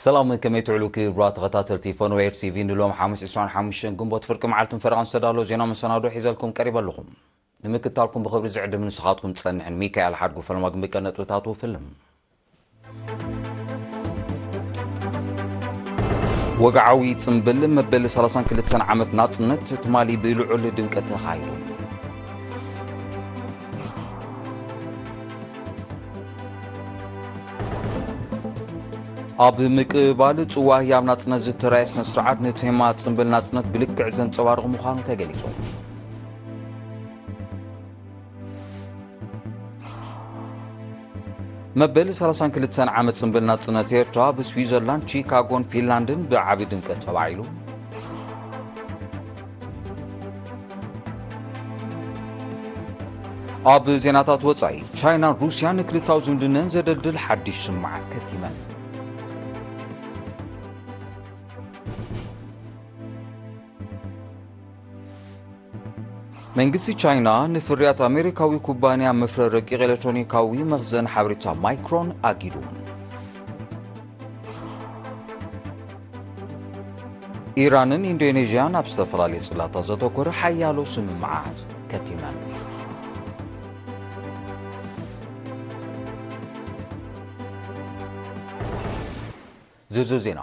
ሰላም፣ ከመይ ትውዕሉ ክቡራት ተኸታተልቲ ፎንዌር ቲቪ? ንሎም ሓሙስ ዕስራን ሓሙሽተን ግንቦት ፍርቂ መዓልትን ፈረቓን ዝተዳለወ ዜና መሰናዶ ሒዘልኩም ቀሪበ ኣለኹም። ንምክትታልኩም ብኽብሪ ዝዕድም ንስኻትኩም ዝጸንሕን ሚካኤል ሓድጉ። ፈለማ ግን ብቀንዲ ነጥብታቱ ፍልም። ወግዓዊ ጽምብል መበል ሰላሳን ክልተን ዓመት ናጽነት ትማሊ ብልዑል ድምቀት ተኻይዱ። ኣብ ምቅባል ጽዋ ህያብ ናጽነት ዝተራእየ ስነ ስርዓት ንቴማ ጽምብል ናጽነት ብልክዕ ዘንጸባርቕ ምዃኑ ተገሊጹ። መበል ሰላሳን ክልተን ዓመት ጽምብል ናጽነት ኤርትራ ብስዊዘርላንድ፣ ቺካጎን ፊንላንድን ብዓቢ ድምቀት ተባዒሉ። ኣብ ዜናታት ወጻኢ፣ ቻይናን ሩስያን ንክልታዊ ዝምድነን ዘደልድል ሓድሽ ስምምዓት ከቲመን። መንግስቲ ቻይና ንፍርያት ኣሜሪካዊ ኩባንያ መፍረ ረቂቕ ኤሌክትሮኒካዊ መኽዘን ሓበሬታ ማይክሮን ኣጊዱ። ኢራንን ኢንዶኔዥያን ኣብ ዝተፈላለዩ ጽላታት ዘተኮረ ሓያሎ ስምምዓት ከቲመን። ዝርዝር ዜና።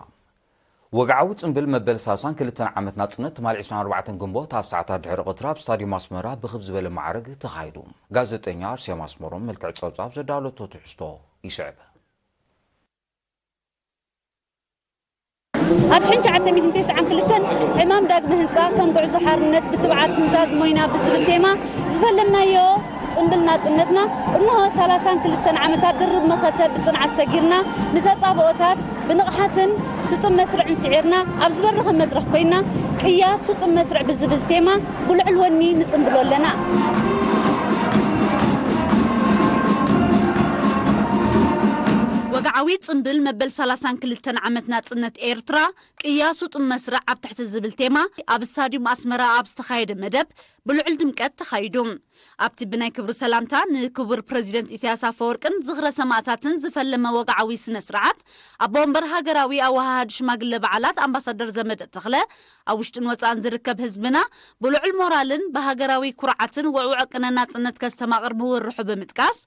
ወግዓዊ ጽምብል መበል ሰላሳን ክልተን ዓመት ናጽነት ትማሊ ዕስራን ኣርባዕተን ግንቦት ኣብ ሰዓታት ድሕሪ ቀትሪ ኣብ ስታድዮም ኣስመራ ብኽብ ዝበለ ማዕረግ ተኻይዱ። ጋዜጠኛ ኣርሴማ ኣስመሮም መልክዕ ጸብጻብ ዘዳለቶ ትሕዝቶ ይስዕብ። ኣብ ሽሕን ትሽዓተ ሚእትን ተስዓን ክልተን ዕማም ዳግመ ህንጻ ከም ጉዕዞ ሓርነት ብትብዓት ክንዛዝሞ ኢና ብዝብል ቴማ ዝፈለምናዮ ጽምብል ናጽነትና፣ እንሆ ሰላሳን ክልተን ዓመታት ድርብ መኸተ ብጽንዓት ሰጊርና፣ ንተጻብኦታት ብንቕሓትን ስጡም መስርዕን ስዒርና፣ ኣብ ዝበረኸ መድረኽ ኮይና፣ ቅያ ስጡም መስርዕ ብዝብል ቴማ ብልዑል ወኒ ንጽምብሎ ኣለና። ወግዓዊ ጽምብል መበል ሰላሳን ክልተን ዓመት ናጽነት ኤርትራ፣ ቅያ ስጡም መስርዕ ኣብ ትሕቲ ዝብል ቴማ፣ ኣብ ስታድዩም ኣስመራ ኣብ ዝተኻየደ መደብ፣ ብልዑል ድምቀት ተኻይዱ። ኣብቲ ብናይ ክብሪ ሰላምታ ንክቡር ፕረዚደንት ኢሳያስ ኣፈወርቅን ዝኽረ ሰማእታትን ዝፈለመ ወግዓዊ ስነ ስርዓት፣ ኣቦ ወንበር ሃገራዊ ኣወሃሃዲ ሽማግለ በዓላት ኣምባሳደር ዘመደ ተኽለ፣ ኣብ ውሽጥን ወጻእን ዝርከብ ህዝብና ብልዑል ሞራልን ብሃገራዊ ኩርዓትን ውዕዉዕ ቅነ ናጽነት ከስተማቕር ምውርሑ ብምጥቃስ፣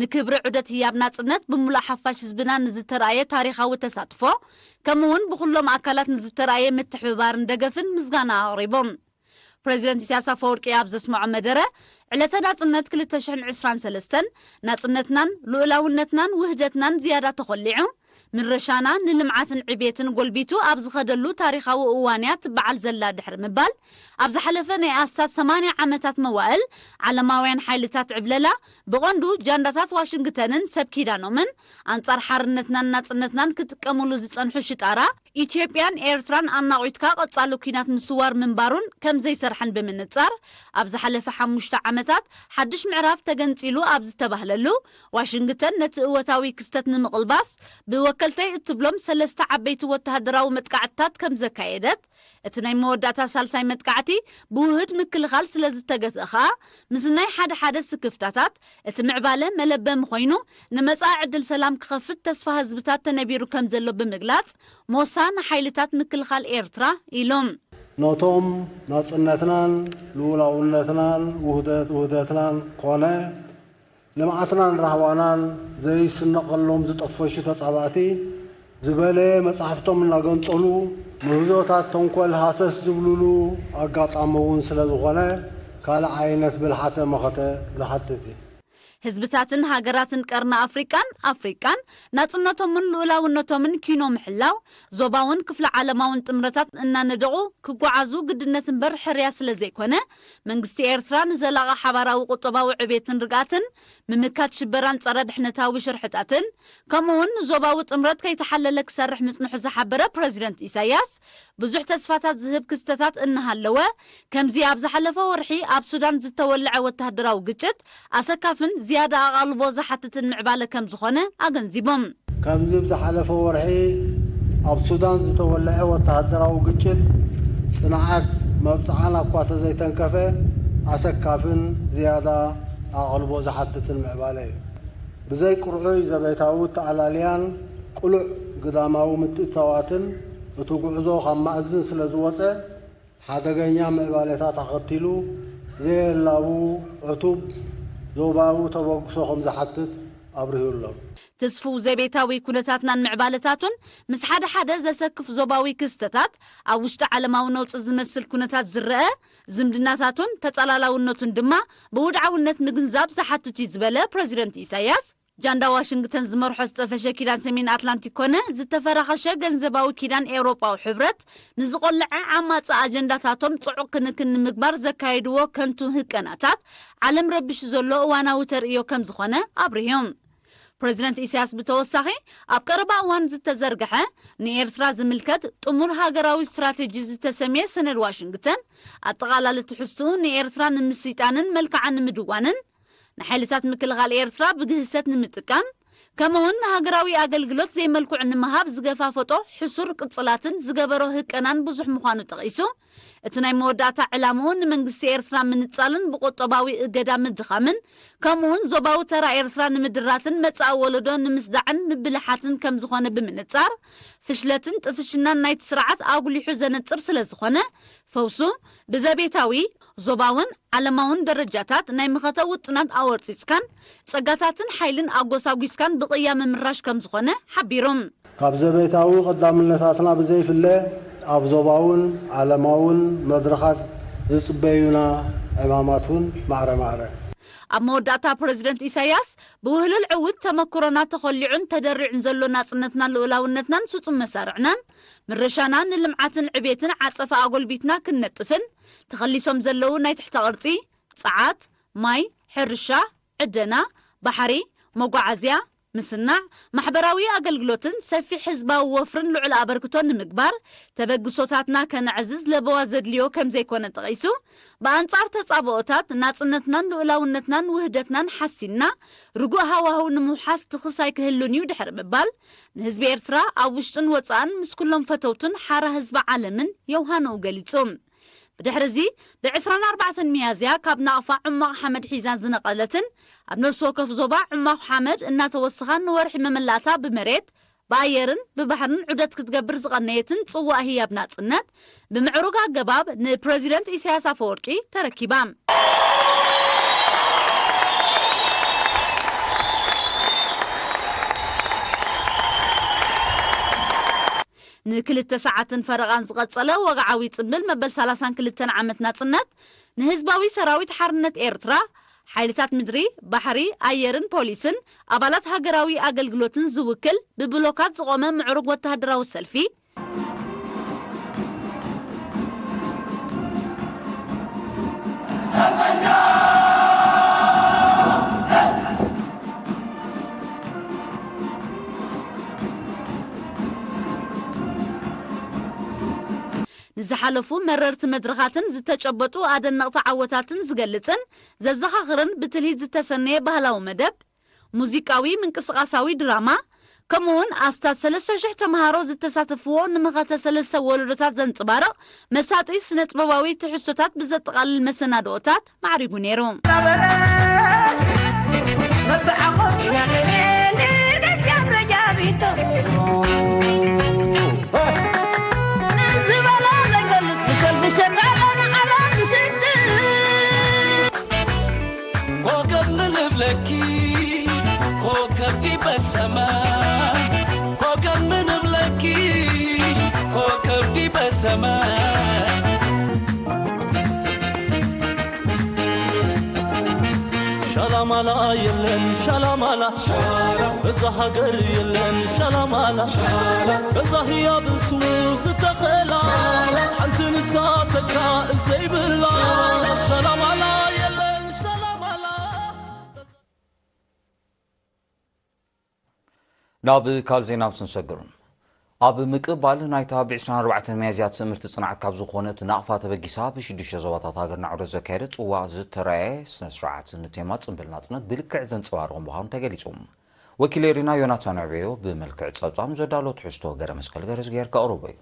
ንክብሪ ዑደት ህያብ ናጽነት ብምሉእ ሓፋሽ ህዝብና ንዝተራእየ ታሪኻዊ ተሳትፎ፣ ከምኡ'ውን ብኹሎም ኣካላት ንዝተራእየ ምትሕብባርን ደገፍን ምስጋና ኣቕሪቦም። ፕረዚደንት ኢሳያስ ኣፈወርቂ ኣብ ዘስምዖ መደረ፣ ዕለተ ናጽነት ክልተ ሽሕን ዕስራን ሰለስተን ናጽነትናን ልኡላውነትናን ውህደትናን ዝያዳ ተኾሊዑ፣ ምረሻና ንልምዓትን ዕቤትን ጎልቢቱ ኣብ ዝኸደሉ ታሪኻዊ እዋን'ያ ትበዓል ዘላ ድሕሪ ምባል፣ ኣብ ዝሓለፈ ናይ ኣስታት ሰማንያ ዓመታት መዋእል፣ ዓለማውያን ሓይልታት ዕብለላ፣ ብቐንዱ ጃንዳታት ዋሽንግተንን ሰብ ኪዳኖምን፣ ኣንጻር ሓርነትናን ናጽነትናን ክጥቀሙሉ ዝጸንሑ ሽጣራ፣ ኢትዮጵያን ኤርትራን ኣናቑትካ ቀጻሊ ኲናት ምስዋር ምንባሩን ከም ዘይሰርሐን ብምንጻር፣ ኣብ ዝሓለፈ ሓሙሽተ ዓመታት ሓድሽ ምዕራፍ ተገንጺሉ ኣብ ዝተባህለሉ፣ ዋሽንግተን ነቲ እወታዊ ክስተት ንምቕልባስ ብወከልተይ እትብሎም ሰለስተ ዓበይቲ ወተሃደራዊ መጥቃዕትታት ከም ዘካየደት፣ እቲ ናይ መወዳእታ ሳልሳይ መጥቃዕቲ ብውህድ ምክልኻል ስለ ዝተገትአ ኸኣ፣ ምስ ናይ ሓደ ሓደ ስክፍታታት እቲ ምዕባለ መለበሚ ኮይኑ፣ ንመጻኢ ዕድል ሰላም ክኸፍት ተስፋ ህዝብታት ተነቢሩ ከም ዘሎ ብምግላጽ፣ ሞሳ ንሓይልታት ምክልኻል ኤርትራ ኢሎም። ነቶም ናጽነትናን ልኡላውነትናን ውህደት-፣ ውህደትናን ኮነ ልምዓትናን ራህዋናን ዘይስነቐሎም ዝጠፈሹ ተጻባእቲ፣ ዝበለየ መጻሕፍቶም እናገንጸሉ፣ ምህዞታት ተንኮል ሃሰስ ዝብሉሉ ኣጋጣሚ እውን ስለ ዝኾነ፣ ካልእ ዓይነት ብልሓተ መኸተ ዝሓትት እዩ። ህዝብታትን ሃገራትን ቀርኒ ኣፍሪቃን ኣፍሪቃን ናጽነቶምን ልኡላውነቶምን ኪኖ ምሕላው፣ ዞባውን ክፍለ ዓለማውን ጥምረታት እናነደቑ ክጓዓዙ ግድነት እምበር ሕርያ ስለ ዘይኮነ፣ መንግስቲ ኤርትራ ንዘላቒ ሓባራዊ ቁጠባዊ ዕቤትን ርግኣትን፣ ምምካት ሽበራን ጸረ ድሕነታዊ ሽርሕታትን፣ ከምኡውን ዞባዊ ጥምረት ከይተሓለለ ክሰርሕ ምጽንሑ ዝሓበረ ፕረዚደንት ኢሳያስ፣ ብዙሕ ተስፋታት ዝህብ ክስተታት እናሃለወ፣ ከምዚ ኣብ ዝሓለፈ ወርሒ ኣብ ሱዳን ዝተወልዐ ወተሃደራዊ ግጭት ኣሰካፍን ዝያዳ ኣቓልቦ ዝሓትትን ምዕባለ ከም ዝኾነ ኣገንዚቦም። ከምዚ ኣብ ዝሓለፈ ወርሒ ኣብ ሱዳን ዝተወልዐ ወተሃደራዊ ግጭት ጽንዓት መብጽዓና እኳ ተዘይተንከፈ፣ ኣሰካፍን ዝያዳ ኣቓልቦ ዝሓትትን ምዕባለ እዩ። ብዘይ ቅርዑይ ዘቤታዊ ኣተኣላልያን ቅሉዕ ግዳማዊ ምትእትታዋትን እቲ ጉዕዞ ካብ ማእዝን ስለ ዝወጸ፣ ሓደገኛ ምዕባለታት ኣኸቲሉ ዘየላቡ ዕቱብ ዞባዊ ተበግሶ ከም ዝሓትት ኣብሪሁ ኣሎ። ትስፉው ዘቤታዊ ኩነታትናን ምዕባለታቱን ምስ ሓደ ሓደ ዘሰክፍ ዞባዊ ክስተታት ኣብ ውሽጢ ዓለማዊ ነውጺ ዝመስል ኩነታት ዝረአ ዝምድናታቱን ተጻላላውነቱን ድማ ብውድዓውነት ምግንዛብ ዝሓትት እዩ ዝበለ ፕረዚደንት ኢሳያስ፣ ጃንዳ ዋሽንግተን ዝመርሖ ዝጠፈሸ ኪዳን ሰሜን ኣትላንቲክ ኮነ ዝተፈራኸሸ ገንዘባዊ ኪዳን ኤውሮጳዊ ሕብረት ንዝቖለዐ ዓማጺ ኣጀንዳታቶም ጽዑቕ ክንክን ንምግባር ዘካየድዎ ከንቱ ህቀናታት ዓለም ረቢሹ ዘሎ እዋናዊ ተርእዮ ከም ዝኾነ ኣብሪሆም። ፕረዚደንት ኢሳያስ ብተወሳኺ ኣብ ቀረባ እዋን ዝተዘርግሐ ንኤርትራ ዝምልከት ጥሙር ሃገራዊ ስትራቴጂ ዝተሰምየ ሰነድ ዋሽንግተን ኣጠቓላሊ ትሕዝትኡ ንኤርትራ ንምስይጣንን መልክዓ ንምድዋንን ንሓይልታት ምክልኻል ኤርትራ ብግህሰት ንምጥቃም ከምኡውን ንሃገራዊ ኣገልግሎት ዘይመልኩዕ ንምሃብ ዝገፋፈጦ ሕሱር ቅጽላትን ዝገበሮ ህቀናን ብዙሕ ምዃኑ ጠቒሱ፣ እቲ ናይ መወዳእታ ዕላምኡ ንመንግስቲ ኤርትራ ምንጻልን ብቁጠባዊ እገዳ ምድኻምን ከምኡውን ዞባዊ ተራ ኤርትራ ንምድራትን መጻኢ ወለዶ ንምስዳዕን ምብልሓትን ከም ዝኾነ ብምንጻር፣ ፍሽለትን ጥፍሽናን ናይቲ ስርዓት ኣጉሊሑ ዘነጽር ስለ ዝኾነ፣ ፈውሱ ብዘቤታዊ፣ ዞባውን ዓለማውን ደረጃታት ናይ መኸተ ውጥናት ኣወርጺጽካን ጸጋታትን ሓይልን ኣጎሳጒስካን ብቕያ ምምራሽ ከም ዝኾነ ሓቢሩ። ካብ ዘቤታዊ ቀዳምነታትና ብዘይፍለ፣ ኣብ ዞባውን ዓለማውን መድረኻት ዝጽበዩና ዕማማት እውን ማዕረ ማዕረ። ኣብ መወዳእታ ፕረዚደንት ኢሳያስ ብውህሉል ዕውት ተመክሮና ተኾሊዑን ተደሪዑን ዘሎ ናጽነትናን ልኡላውነትናን ስጹም መሳርዕናን ምርሻና ንልምዓትን ዕቤትን ዓጸፋ ኣጎልቢትና ክንነጥፍን ተኸሊሶም ዘለዉ ናይ ትሕተ ቅርጺ፣ ጸዓት፣ ማይ፣ ሕርሻ፣ ዕደና፣ ባሕሪ፣ መጓዓዝያ፣ ምስናዕ፣ ማሕበራዊ ኣገልግሎትን ሰፊሕ ህዝባዊ ወፍርን ልዑል ኣበርክቶ ንምግባር ተበግሶታትና ከነዕዝዝ ለበዋ ዘድልዮ ከም ዘይኮነ ጠቒሱ፣ ብኣንጻር ተጻብኦታት ናጽነትናን ልኡላውነትናን ውህደትናን ሓሲንና ርጉእ ሃዋህው ንምውሓስ ትኽስ ኣይክህሉን እዩ ድሕሪ ምባል፣ ንህዝቢ ኤርትራ ኣብ ውሽጥን ወጻእን ምስ ኩሎም ፈተውቱን ሓራ ህዝቢ ዓለምን የውሃንኡ ገሊጹ። ብድሕሪ እዚ፣ ብ ዕስራን ኣርባዕተን ሚያዝያ ካብ ናቕፋ ዕማቕ ሓመድ ሒዛ ዝነቐለትን ኣብ ነፍሲ ወከፍ ዞባ ዕማቕ ሓመድ እናተወሰኻን ንወርሒ መመላእታ ብመሬት፣ ብኣየርን ብባሕርን ዑደት ክትገብር ዝቐነየትን ጽዋእ ህያብ ናጽነት ብምዕሩግ ኣገባብ ንፕረዚደንት ኢሳያስ ኣፈወርቂ ተረኪባ። ንክልተ ሰዓትን ፈረቓን ዝቐጸለ ወግዓዊ ጽምብል መበል ሰላሳን ክልተን ዓመት ናጽነት ንህዝባዊ ሰራዊት ሓርነት ኤርትራ፣ ሓይልታት ምድሪ፣ ባሕሪ፣ ኣየርን ፖሊስን ኣባላት ሃገራዊ ኣገልግሎትን ዝውክል ብብሎካት ዝቖመ ምዕሩግ ወተሃደራዊ ሰልፊ፣ ንዝሓለፉ መረርቲ መድረኻትን ዝተጨበጡ ኣደነቕቲ ዓወታትን ዝገልጽን ዘዘኻኽርን ብትልሂት ዝተሰነየ ባህላዊ መደብ፣ ሙዚቃዊ ምንቅስቓሳዊ ድራማ፣ ከምኡውን ኣስታት ሰለስተ ሽሕ ተምሃሮ ዝተሳተፍዎ ንመኸተ ሰለስተ ወለዶታት ዘንጽባርቕ መሳጢ ስነ-ጥበባዊ ትሕዝቶታት ብዘጠቓልል መሰናድኦታት ማዕሪጉ ነይሩ። ኮከብ ምን እብለኪ ኮከብ ዲበ ሰማይ ኮከብ ምን እብለኪ ኮከብ ዲበ ሰማይ ሻላማላ የለን ሻላማላ በዛ ሃገር የለን ሻላማላ በዛ ህያብ ስሙ ዝተኸላ ሓንቲ ንሳ ተካ ዘይብላ ሻላማላ የለን ሻላማላ ናብ ካልእ ዜና ምስ ንሰግር፣ ኣብ ምቅባል ናይታ ብ ዕስራን ኣርባዕተን ሚያዝያ ትእምርቲ ጽንዓት ካብ ዝኾነት ናቕፋ ተበጊሳ ብሽዱሽተ ዞባታት ሃገርና ዑደት ዘካየደት ጽዋእ ዝተራእየ ስነ ስርዓት ንቴማ ጽምብል ናጽነት ብልክዕ ዘንጸባርቕ ምዃኑ ተገሊጹ። ወኪል ኤሪና ዮናታን ዕበዮ ብመልክዕ ጸብጻብ ዘዳሎ ትሕዝቶ ገረ መስቀል ገረዝግሄር ከቕርቦ እዩ።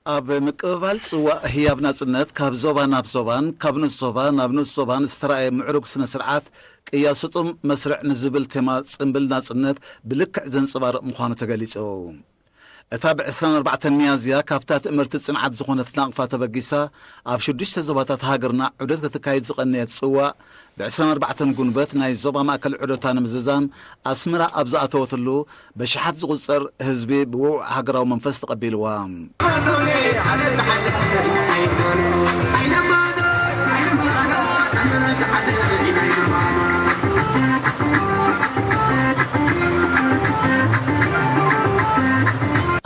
ኣብ ምቅብባል ጽዋእ ህያብ ናጽነት ካብ ዞባ ናብ ዞባን ካብ ንኡስ ዞባ ናብ ንኡስ ዞባን ዝተራእየ ምዕሩግ ስነ ስርዓት ቅያ ስጡም መስርዕ ንዝብል ቴማ ጽምብል ናጽነት ብልክዕ ዘንጸባርቕ ምዃኑ ተገሊጹ። እታ ብ ዕስራን ኣርባዕተን ሚያዝያ ካብታ ትእምርቲ ጽንዓት ዝኾነት ናቕፋ ተበጊሳ፣ ኣብ ሽዱሽተ ዞባታት ሃገርና ዑደት ክትካየድ ዝቐነየት ጽዋእ፣ ብ ዕስራን ኣርባዕተን ጉንበት ናይ ዞባ ማእከል ዑደታ ንምዝዛም ኣስመራ ኣብ ዝኣተወትሉ፣ ብሽሓት ዝቑጸር ህዝቢ ብውዑዕ ሃገራዊ መንፈስ ተቐቢልዋ።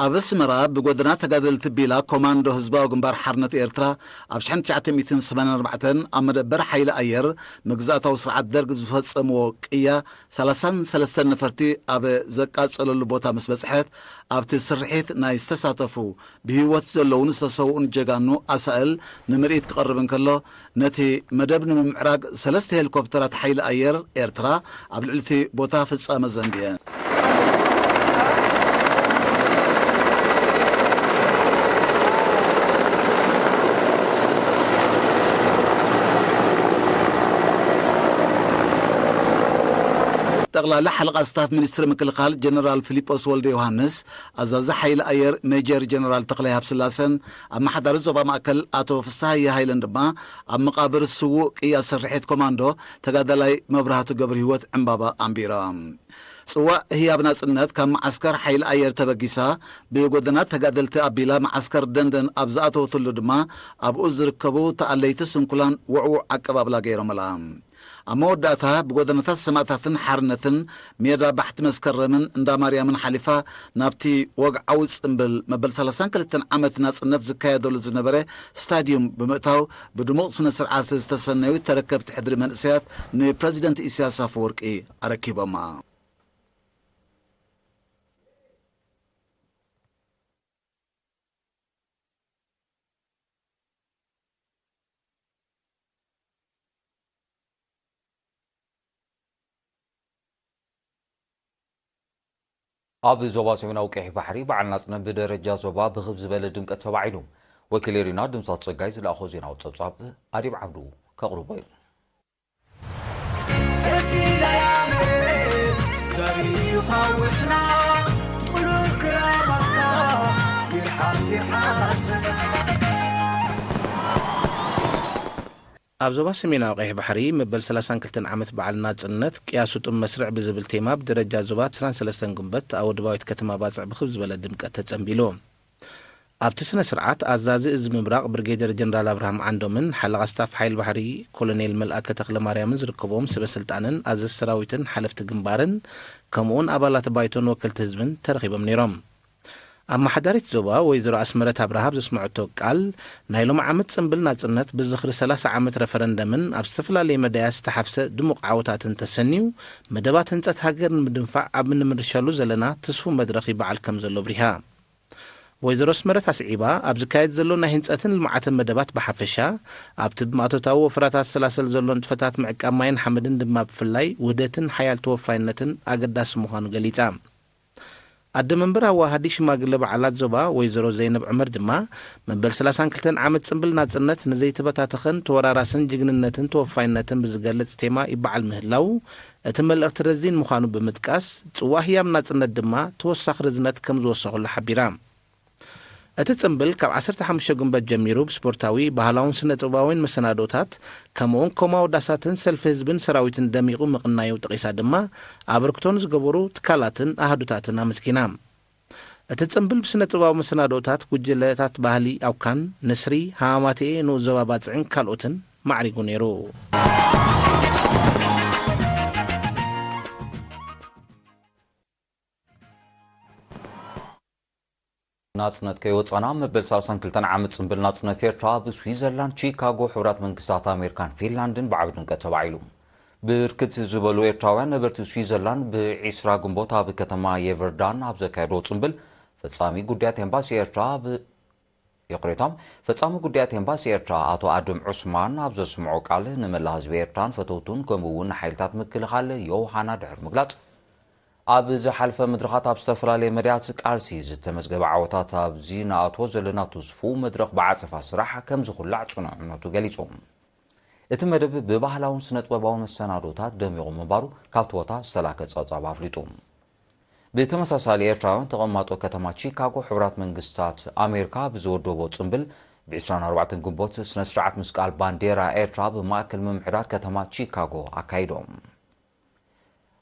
ኣብ ኣስመራ ብጎደና ተጋደልቲ ቢላ ኮማንዶ ህዝባዊ ግንባር ሓርነት ኤርትራ ኣብ ሽሕን ትሽዓተ ሚእትን ሰማንያን ኣርባዕተን ኣብ መደበር ሓይሊ ኣየር መግዛእታዊ ስርዓት ደርግ ዝፈጸምዎ ቅያ ሰላሳን ሰለስተን ነፈርቲ ኣብ ዘቃጸለሉ ቦታ ምስ በጽሐት፣ ኣብቲ ስርሒት ናይ ዝተሳተፉ ብህይወት ዘለውን ዝተሰውኡን ጀጋኑ ኣሳእል ንምርኢት ክቐርብ እንከሎ፣ ነቲ መደብ ንምምዕራግ ሰለስተ ሄሊኮፕተራት ሓይሊ ኣየር ኤርትራ ኣብ ልዕሊ እቲ ቦታ ፍጻመ ዘንቢየን። ጠቕላሊ ሓለቓ ስታፍ ሚኒስትሪ ምክልኻል ጀነራል ፊሊጶስ ወልደ ዮሃንስ፣ ኣዛዚ ሓይሊ ኣየር ሜጀር ጀነራል ተኽላይ ሃብስላሰን ኣመሓዳሪ ዞባ ማእከል ኣቶ ፍስሃየ ሃይለን ድማ ኣብ መቓብር ስዉእ ቅያ ስርሒት ኮማንዶ ተጋዳላይ መብራህቱ ገብረ ህይወት ዕምባባ ኣንቢሮም። ጽዋእ ህያብ ናጽነት ካብ መዓስከር ሓይሊ ኣየር ተበጊሳ ብጎደናት ተጋደልቲ ኣቢላ መዓስከር ደንደን ኣብ ዝኣተወትሉ ድማ ኣብኡ ዝርከቡ ተኣለይቲ ስንኩላን ውዕዉዕ ኣቀባብላ ገይሮምላ። ኣብ መወዳእታ ብጎደናታት ሰማእታትን ሓርነትን ሜዳ ባሕቲ መስከረምን እንዳ ማርያምን ሓሊፋ ናብቲ ወግዓዊ ጽምብል መበል ሰላሳን ክልተን ዓመት ናጽነት ዝካየደሉ ዝነበረ ስታድዩም ብምእታው ብድሙቕ ስነ ስርዓት ዝተሰነዩ ተረከብቲ ሕድሪ መንእሰያት ንፕረዚደንት ኢሳያስ ኣፈወርቂ ኣረኪቦማ። ኣብ ዞባ ሰሜናዊ ቀይሕ ባሕሪ በዓል ናጽነት ብደረጃ ዞባ ብኽብ ዝበለ ድምቀት ተባዒሉ። ወኪል ኤሪና ድምጻት ጸጋይ ዝለኣኾ ዜናዊ ጸብጻብ ኣዲብ ዓብዱ ከቕርቦ እዩ። ኣብ ዞባ ሰሜናዊ ቀይሕ ባሕሪ መበል ሰላሳን ክልተን ዓመት በዓል ናጽነት ቅያ ስጡም መስርዕ ብዝብል ቴማ ብደረጃ ዞባ ዕስራን ሰለስተን ጉንበት ኣብ ወደባዊት ከተማ ባጽዕ ብኽብ ዝበለ ድምቀት ተጸንቢሉ። ኣብቲ ስነ ስርዓት ኣዛዚ እዚ ምብራቕ ብርጌደር ጀነራል ኣብርሃም ዓንዶምን ሓለቓ ስታፍ ሓይል ባሕሪ ኮሎኔል መልኣከ ተኽለ ማርያምን ዝርከቦም ሰበ ስልጣንን ኣዘዝቲ ሰራዊትን ሓለፍቲ ግንባርን ከምኡውን ኣባላት ባይቶን ወከልቲ ህዝብን ተረኺቦም ነይሮም። ኣመሓዳሪት ዞባ ወይዘሮ ኣስመረት ኣብርሃ ኣብ ዘስመዐቶ ቃል፣ ናይ ሎሚ ዓመት ጽምብል ናጽነት ብዝኽሪ ሰላሳ ዓመት ረፈረንደምን ኣብ ዝተፈላለየ መዳያት ዝተሓፍሰ ድሙቕ ዓወታትን ተሰንዩ፣ መደባት ህንጸት ሃገር ንምድንፋዕ ኣብ እንምርሸሉ ዘለና ትስፉ መድረኽ ይበዓል ከም ዘሎ ኣብሪሃ። ወይዘሮ ኣስመረት ኣስዒባ፣ ኣብ ዝካየድ ዘሎ ናይ ህንጸትን ልምዓትን መደባት ብሓፈሻ፣ ኣብቲ ብማእቶታዊ ወፍራታት ዝሰላሰል ዘሎ ንጥፈታት ምዕቃብ ማይን ሓመድን ድማ ብፍላይ ውህደትን ሓያል ተወፋይነትን ኣገዳሲ ምዃኑ ገሊጻ። ኣደ መንበር ኣዋሃዲ ሽማግለ በዓላት ዞባ ወይዘሮ ዘይነብ ዑመር ድማ፣ መበል ሰላሳን ክልተን ዓመት ጽምብል ናጽነት ንዘይተበታተኸን ተወራራስን ጅግንነትን ተወፋይነትን ብዝገልጽ ቴማ ይበዓል ምህላው፣ እቲ መልእኽቲ ረዚን ምዃኑ ብምጥቃስ፣ ጽዋእ ህያብ ናጽነት ድማ ተወሳኺ ርዝነት ከም ዝወሰኹሉ ሓቢራ። እቲ ጽምብል ካብ ዓሰርተ ሓሙሽተ ጉንበት ጀሚሩ ብስፖርታዊ፣ ባህላውን ስነ-ጥበባዊን መሰናዶታት፣ ከምኡውን ኮማዊ ዳሳትን ሰልፊ ህዝብን ሰራዊትን ደሚቑ ምቕናዩ ጠቒሳ ድማ፣ ኣበርክቶ ንዝገበሩ ትካላትን ኣሃዱታትን ኣመስጊና። እቲ ጽምብል ብስነ-ጥበባዊ መሰናዶታት ጉጅለታት ባህሊ ኣውካን፣ ንስሪ፣ ሃማማተኤ፣ ንኡስ ዞባ ባጽዕን ካልኦትን ማዕሪጉ ነይሩ። ናጽነት ከይወጻና መበል ሰላሳን ክልተን ዓመት ጽምብል ናጽነት ኤርትራ ኣብ ስዊዘርላንድ፣ ቺካጎ፣ ሕቡራት መንግስታት ኣሜሪካን ፊንላንድን ብዓቢ ድምቀት ተባዒሉ። ብርክት ዝበሉ ኤርትራውያን ነበርቲ ስዊዘርላንድ ብዒስራ ግንቦት ኣብ ከተማ የቨርዳን ኣብ ዘካየድዎ ጽምብል፣ ፈጻሚ ጉዳያት ኤምባሲ ኤርትራ ብ-፣ ይቕሬታ፣ ፈጻሚ ጉዳያት ኤምባሲ ኤርትራ ኣቶ ኣድም ዑስማን ኣብ ዘስምዖ ቃል፣ ንመላእ ህዝቢ ኤርትራን ፈተውቱን ከምኡ እውን ንሓይልታት ምክልኻል ዮውሃና ድሕሪ ምግላጽ፣ ኣብ ዝሓልፈ መድረኻት ኣብ ዝተፈላለየ መዳያት ቃልሲ ዝተመዝገበ ዓወታት ኣብዚ ንኣትዎ ዘለና ትስፉው መድረኽ ብዓጸፋ ስራሕ ከም ዝኹላዕ ጽኑዕ እምነቱ ገሊጹ። እቲ መደብ ብባህላውን ስነጥበባውን መሰናዶታት ደሚቑ ምንባሩ ካብቲ ቦታ ዝተላከ ጸብጻብ ኣፍሊጡ። ብተመሳሳሊ፣ ኤርትራውያን ተቐማጦ ከተማ ቺካጎ፣ ሕቡራት መንግስታት ኣሜሪካ ብዝወደቦ ጽምብል፣ ብ ዕስራን ኣርባዕተን ግንቦት ስነ ስርዓት ምስቃል ባንዴራ ኤርትራ ብማእከል ምምሕዳር ከተማ ቺካጎ ኣካይዶም።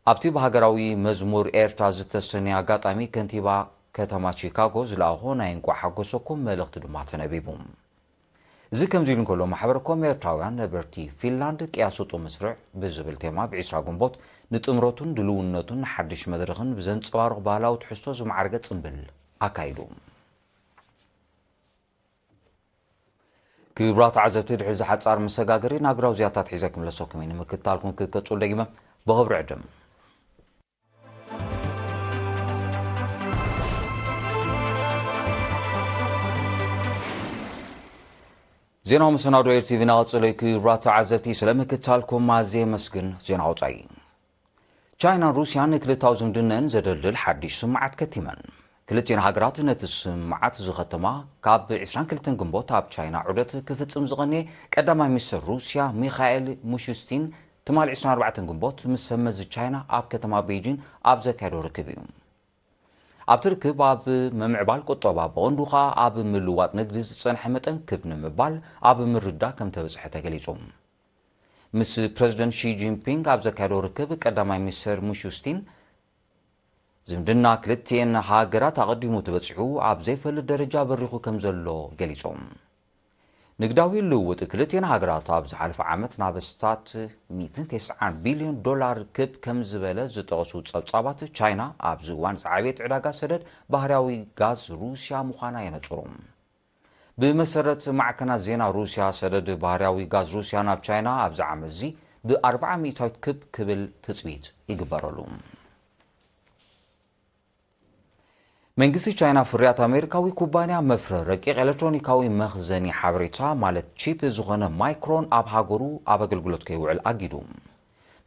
ኣብቲ ብሃገራዊ መዝሙር ኤርትራ ዝተሰነየ ኣጋጣሚ፣ ከንቲባ ከተማ ቺካጎ ዝለኣኾ ናይ እንቋዕ ሓጎሰኩም መልእኽቲ ድማ ተነቢቡ። እዚ ከምዚ ኢሉ እንከሎ፣ ማሕበር ኮም ኤርትራውያን ነበርቲ ፊንላንድ ቅያ ስጡም መስርዕ ብዝብል ቴማ፣ ብ ዕስራ ግንቦት ንጥምረቱን ድልውነቱን ንሓድሽ መድረኽን ብዘንጸባርቕ ባህላዊ ትሕዝቶ ዝማዕረገ ጽምብል ኣካይዱ። ክቡራት ተዓዘብቲ፣ ድሕሪ እዚ ሓጻር መሰጋገሪ፣ ናግራዊ ዜናታት ሒዘ ክምለሰኩም እየ። ንምክትታልኩም ክትቀጽሉ ደጊመ ብኽብሪ ዕድም። ዜናዊ መሰናዶ ኤር ቲቪ እናቐጸለ እዩ። ክቡራት ተዓዘብቲ፣ ስለ ምክትታልኩም ኣዝየ የመስግን። ዜና ኣውጻኢ። ቻይናን ሩስያን ንክልታዊ ዝምድነን ዘደልድል ሓድሽ ስምምዓት ከቲመን። ክልቲኤን ሃገራት ነቲ ስምምዓት ዝኸተማ፣ ካብ ዕስራን ክልተን ግንቦት ኣብ ቻይና ዑደት ክፍጽም ዝቐነየ ቀዳማይ ሚኒስትር ሩስያ ሚኻኤል ሚሹስቲን፣ ትማሊ ዕስራን ኣርባዕተን ግንቦት ምስ ሰብ መዚ ቻይና ኣብ ከተማ ቤጂን ኣብ ዘካየዶ ርክብ እዩ። ኣብቲ ርክብ፣ ኣብ ምምዕባል ቁጠባ፣ ብቐንዱ ኸኣ ኣብ ምልዋጥ ንግዲ ዝጸንሐ መጠን ክብ ንምባል ኣብ ምርድዳእ ከም ተበጽሐ ተገሊጹ። ምስ ፕረዚደንት ሺ ጂንፒንግ ኣብ ዘካየዶ ርክብ፣ ቀዳማይ ሚኒስተር ሚሹስቲን፣ ዝምድና ክልቲኤን ሃገራት ኣቐዲሙ ተበጺሑ ኣብ ዘይፈልጥ ደረጃ በሪኹ ከም ዘሎ ገሊጾም። ንግዳዊ ልውውጥ ክልቲኤን ሃገራት ኣብ ዝሓለፈ ዓመት ናብ ኣስታት ሚእትን ተስዓን ቢልዮን ዶላር ክብ ከም ዝበለ ዝጠቐሱ ጸብጻባት፣ ቻይና ኣብዚ እዋን ዝዓበየት ዕዳጋ ሰደድ ባህርያዊ ጋዝ ሩስያ ምዃና የነጽሩ። ብመሰረት ማዕከናት ዜና ሩስያ፣ ሰደድ ባህርያዊ ጋዝ ሩስያ ናብ ቻይና ኣብዚ ዓመት እዚ ብ ኣርብዓ ሚእታዊት ክብ ክብል ትጽቢት ይግበረሉ። መንግስቲ ቻይና፣ ፍርያት ኣሜሪካዊ ኩባንያ መፍረ ረቂቕ ኤሌክትሮኒካዊ መኽዘኒ ሓበሬታ፣ ማለት ቺፕ ዝኾነ ማይክሮን፣ ኣብ ሃገሩ ኣብ ኣገልግሎት ከይውዕል ኣጊዱ።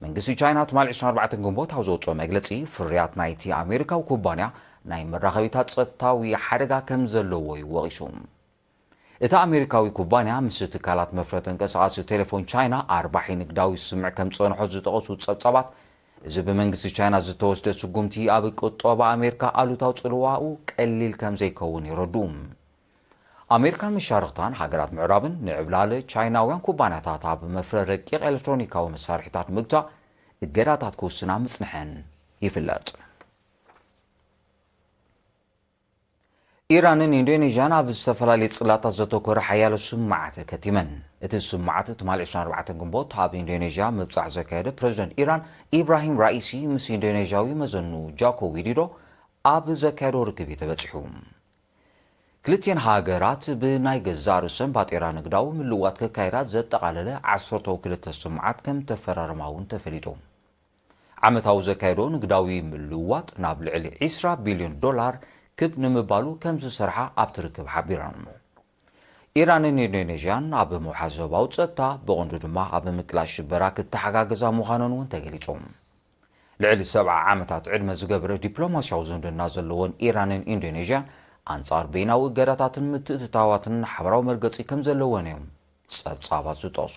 መንግስቲ ቻይና ትማሊ ዕስራን ኣርባዕተን ግንቦት ኣብ ዘውፅኦ መግለፂ፣ ፍርያት ናይቲ ኣሜሪካዊ ኩባንያ ናይ መራኸቢታት ጸጥታዊ ሓደጋ ከም ዘለዎ እዩ ወቒሱ። እቲ ኣሜሪካዊ ኩባንያ፣ ምስ ትካላት መፍረ ተንቀሳቓሲ ቴሌፎን ቻይና ኣርባሒ ንግዳዊ ስምምዕ ከም ዝጸንሖ ዝጠቐሱ ጸብጻባት፣ እዚ ብመንግስቲ ቻይና ዝተወስደ ስጉምቲ ኣብ ቁጠባ ኣሜሪካ ኣሉታዊ ጽልዋኡ ቀሊል ከም ዘይከውን የረድኡ። ኣሜሪካን መሻርኽታን ሃገራት ምዕራብን ንዕብላል ቻይናውያን ኩባንያታት ኣብ መፍረ ረቂቕ ኤሌክትሮኒካዊ መሳርሒታት ምግታእ እገዳታት ክውስና ምጽንሐን ይፍለጥ። ኢራንን ኢንዶኔዥያን ኣብ ዝተፈላለዩ ጽላታት ዘተኮረ ሓያሎ ስምምዓት ከቲመን። እቲ ስምምዓት ትማሊ ዕስራን ኣርባዕተን ግንቦት ኣብ ኢንዶኔዥያ ምብጻሕ ዘካየደ ፕረዚደንት ኢራን ኢብራሂም ራኢሲ ምስ ኢንዶኔዥያዊ መዘኑ ጃኮ ዊዲዶ ኣብ ዘካየዶ ርክብ እዩ ተበጺሑ። ክልቲኤን ሃገራት ብናይ ገዛእ ርእሰን ባጤራ ንግዳዊ ምልውዋጥ ከካይዳ ዘጠቓለለ ዓሰርተው ክልተ ስምምዓት ከም ተፈራረማ እውን ተፈሊጡ። ዓመታዊ ዘካየዶ ንግዳዊ ምልውዋጥ ናብ ልዕሊ ዕስራ ቢልዮን ዶላር ክብ ንምባሉ ከም ዝሰርሓ ኣብቲ ርክብ ሓቢረን። ኢራንን ኢንዶኔዥያን ኣብ ምውሓስ ዞባዊ ጸጥታ፣ ብቐንዱ ድማ ኣብ ምቅላስ ሽበራ፣ ክተሓጋገዛ ምዃነን እውን ተገሊጹ። ልዕሊ ሰብዓ ዓመታት ዕድመ ዝገበረ ዲፕሎማስያዊ ዝምድና ዘለወን ኢራንን ኢንዶኔዥያን፣ ኣንጻር በይናዊ እገዳታትን ምትእትታዋትን ሓበራዊ መርገጺ ከም ዘለወን እዮም ጸብጻባት ዝጠቕሱ።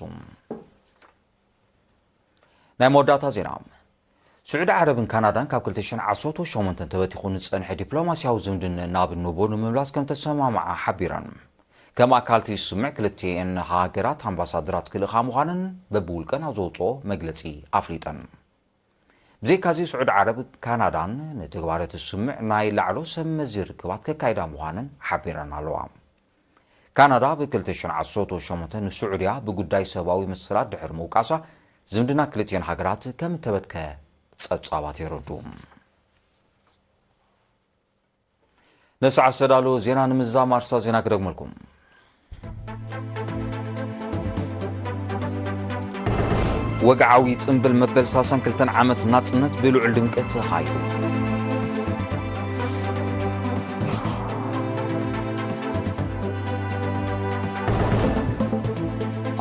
ናይ መወዳእታ ዜና። ስዑዲ ዓረብን ካናዳን ካብ ክልተ ሽሕን ዓሰርተ ሸሞንተን ተበቲኹ ንጸንሐ ዲፕሎማስያዊ ዝምድነን ናብ ንቡር ንምምላስ ከም ተሰማምዓ ሓቢረን። ከም ኣካል እቲ ስምምዕ፣ ክልቲኤን ሃገራት ኣምባሳደራት ክልእኻ ምዃነን በብውልቀን ኣብ ዘውፅኦ መግለፂ ኣፍሊጠን። ብዘይካዚ፣ ስዑዲ ዓረብ፣ ካናዳን ንትግባረ እቲ ስምምዕ ናይ ላዕሎ ሰብ መዚ ርክባት ከካይዳ ምዃነን ሓቢረን ኣለዋ። ካናዳ ብ ክልተ ሽሕን ዓሰርተ ሸሞንተን ንስዑድያ ብጉዳይ ሰብኣዊ መሰላት ድሕሪ ምውቃሳ፣ ዝምድና ክልቲኤን ሃገራት ከም እተበትከ ጸብጻባት የረድኡ። ነሰዓት ዝተዳለወ ዜና ንምዝዛም ኣርእስታት ዜና ክደግመልኩም። ወግዓዊ ጽምብል መበል ሰላሳን ክልተን ዓመት ናጽነት ብልዑል ድምቀት ተኻይዱ።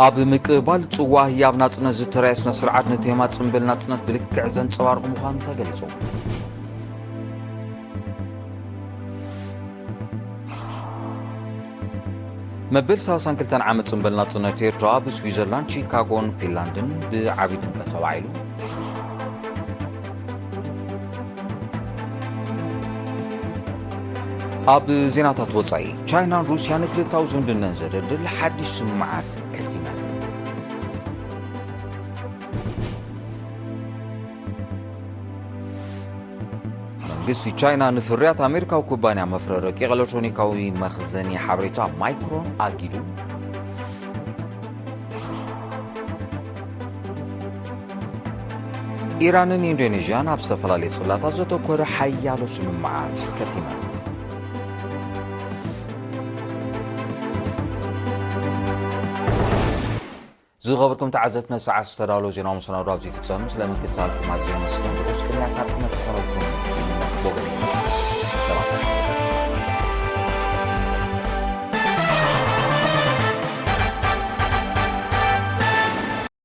ኣብ ምቅባል ጽዋ ህያብ ናጽነት ዝተራእየ ስነ ስርዓት፣ ንቴማ ጽምብል ናጽነት ብልክዕ ዘንጸባርቕ ምዃኑ ተገሊጹ። መበል ሰላሳን ክልተን ዓመት ጽንብል ናጽነት ኤርትራ ብስዊዘርላንድ ቺካጎን ፊንላንድን ብዓቢ ድምቀት ተባዒሉ። ኣብ ዜናታት ወጻኢ፣ ቻይናን ሩስያን ንክልታዊ ዝምድነን ዘደልድል ሓድሽ ስምምዓት ከቲመን። መንግስቲ ቻይና ንፍርያት ኣሜሪካዊ ኩባንያ መፍረ ረቂቕ ኤሌክትሮኒካዊ መኽዘኒ ሓበሬታ ማይክሮን ኣጊዱ። ኢራንን ኢንዶኔዥያን ኣብ ዝተፈላለዩ ጽላታት ዘተኮረ ሓያሎ ስምምዓት ከቲመን። ዝኸበርኩም ተዓዘብቲ፣ ነዚ ሰዓት ዝተዳለወ ዜናዊ መሰናዶ ኣብዚ ይፍጸም። ስለ ምክትታልኩም ኣዝየ ነመስግን። ብቑስ ቅድሚያ ካጽነት ክኾነልኩም